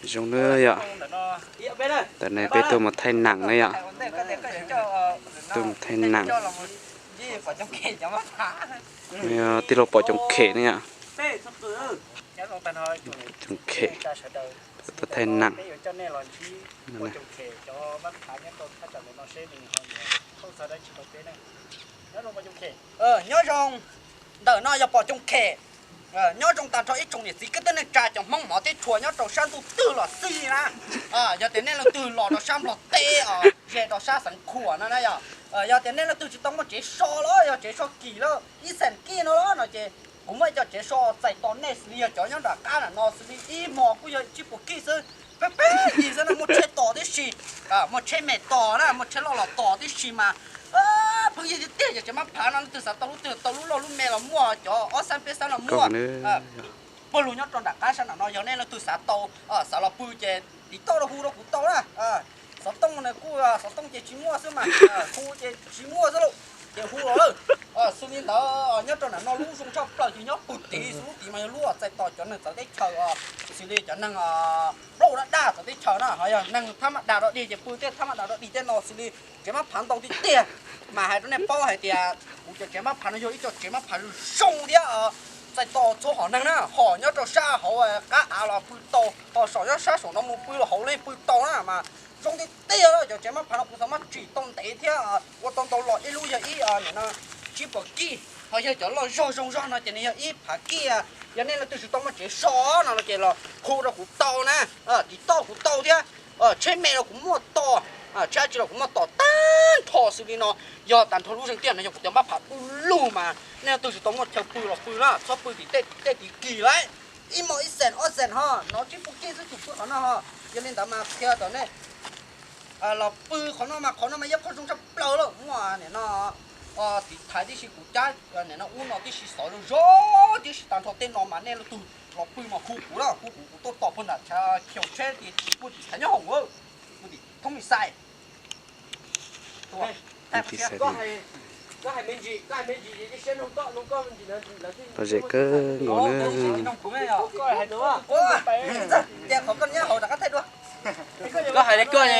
Zoo na yom. Tam no peb tuaj mus thaij nam na yom. Tuaj mus thaij nam. Tij laug Pom Coom Khem na yom. Coom Khem, tuaj thaij nam. Nyob zoo, ntawm no yog Pom Coom Khem. Nyob zoo tag nrho ib tsoom niam txiv kwv tij neej tsa cov Hmoob hmov thiab tshua nyob rau sab ntuj twg los xij na. Yog tias nej leej twg los rau sab Nplog teb os, ze rau sab Xeev Khuam no na yom, yog tias nej leej twg tsis tau muaj tsev so los yog tsev so kim lawm ib xees kib no los no ces kuv muaj ib co tsev so txais tos nej xws li yog cov nyob nram qab nram no xws li ib hmo kuj yog tsib puas kib xwb, peb peb yig xwb no, muaj tsheb tos tib si, muaj tsheb me tos na, muaj tsheb loj los tos tib si mas pheej yig tiag tiag. Cov tsev mab phav no leej twg xav tau lub twg tau, lub loj lub me los muaj, cov ob xab peb xab los muaj. Puag lug nyob rau nram qab sab nram no yog nej leej twg xav tau, xav los pw ces tiv tauj rau hu rau kuv tau na. Xov tooj na kuj xov tooj ces tsis muaj xwb mas, hu ces tsis muaj xwb lauj, ces hu los lawm. Xws li ntawd nyob rau nram no lub zoo tshaj plaws ces nyob pug tid xwb, lub tid mas yog lub txais tos cov neeg txawv teb chaws, xws li cov neeg plaub dab daj txawv teb chaws na, ho yog neeg thab maj das dog dig ces pw tej thab maj das dog dig tej no xws li tsev mab phav ntau tiag tiag. Mas hais rau nej paub hais tias kuv cov tsev mab phav no yog ib co tsev mab phav zoo thiab txais tos txhua hom neeg na, hom nyob rau sab hauv qab av los pw tau, hom saum nyob sab saum no mus pw los hauv los pw tau na mas zoo tiag tiag. Cov tsev mab phav no kuv xav muab tsim tau ntev thiab ua tau ntau los ib lub yog ib, nim no tsib puas kij, ho yog cov loj zog zoo zog no ces nws yog ib phav kij. Yog nej leej twg tsis tau muaj tsev so no ces los hu rau kuv tau na, tiv tauj kuv tau thiab. Tsheb me los kuv muaj tos, tsheb dab tsi los kuv muaj tos tag nrho xws li no. Yog tag nrho lub zeeg tiaj no yog kuv cov mab phav du lug mas nej leej twg tsis tau muaj chaw pw los pw na, txhob pw tim tej tim kis lawm. Ib hmos ib xees ob xees ho, no tsib puas kij xwb tus pw qhov no ho. Yog li ntawd mas qhia tom nej los pw qhov no mas qhov no mas yog qhov zoo tshaj plaws lawm. Muaj nim no tiv thaiv tib si, kuv cab nim no ub no tib si, xov zoo zoo tib si, tag nrho tej no mas nej leej twg los pw mas hu kuv na, hu kuv, kuv tuaj tos puag nram chaw khiaus tsheb tim, tim puag tim chav nyob hoom, puag tim thoob me xais. Lom zem kawg nkaus na. Ces qhov koj nyob hauv rov qab thaij dua. Koj hais li koj